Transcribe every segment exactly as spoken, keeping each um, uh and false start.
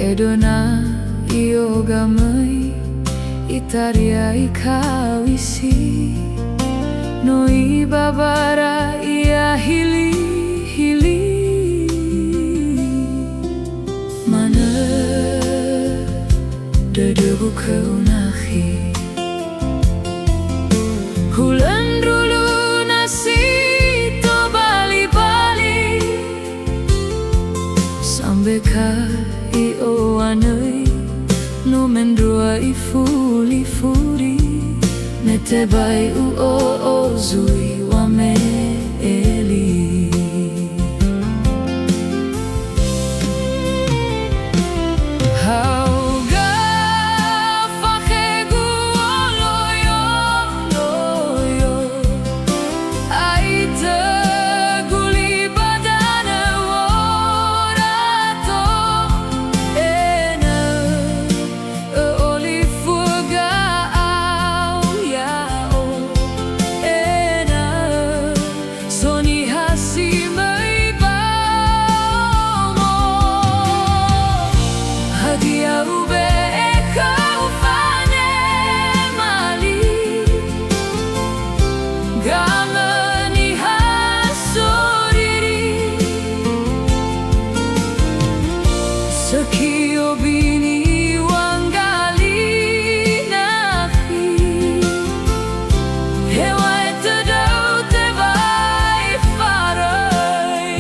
Edona i'oga möi, itaria ikawisi. No ibabara ia hilihili. Manö dödögu khöu nakhi. Hulö ndrulu na si tobalibali. Sambekha i'owanöi, no mendrua ifuli furi, me tebai u'o'o zui wame'e li. Hauga fakhegu oloyo, oloyo. Ai töguli ba danö u'orato, ena'ö ö'olifuga au ya'o, ena'ö so niha si möi ba omo. Hadia ube'e khöu fanema li? Gamö niha soriri. Sökhi obini wanggali nakhi. Heŵa'ae tödöu tebai faröi.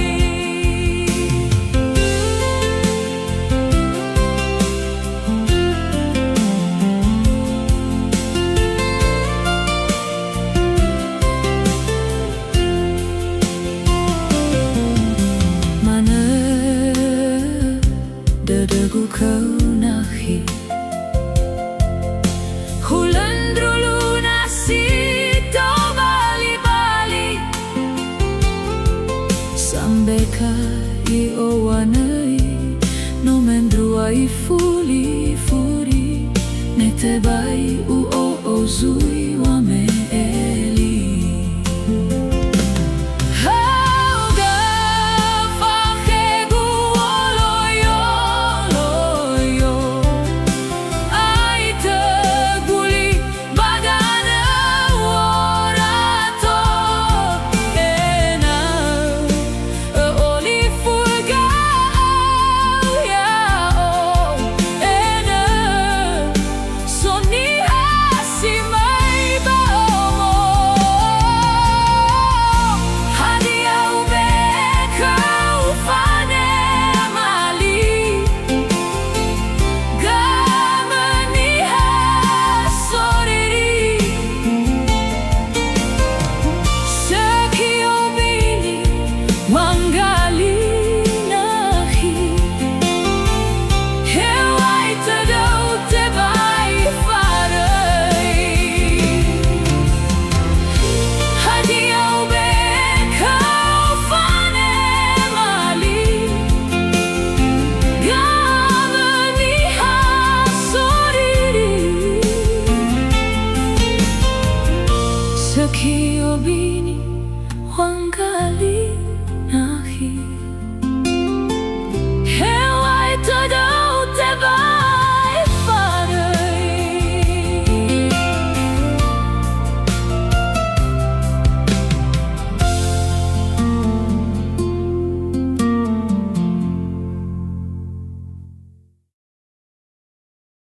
Manö dödögu khöu nakhi. Hulö ndrulu na si tobalibali. Sambekha i'owanöi, no mendrua ifuli furi, me tebai u'o'o zui wame'e li. Hauga fakhegu oloyo, oloyo. Ai töguli ba danö u'orato, ena'ö ö'olifuga au ya'o, ena'ö so niha si möi ba omo. Hadia ube'e khöu fanema li? Gamö niha soriri. Sökhi obini wanggali nakhi. Heŵa'ae tödöu tebai faröi. Hadia ube'e khöu fanema li? Gamö niha soriri. Sökhi obini wanggali nakhi.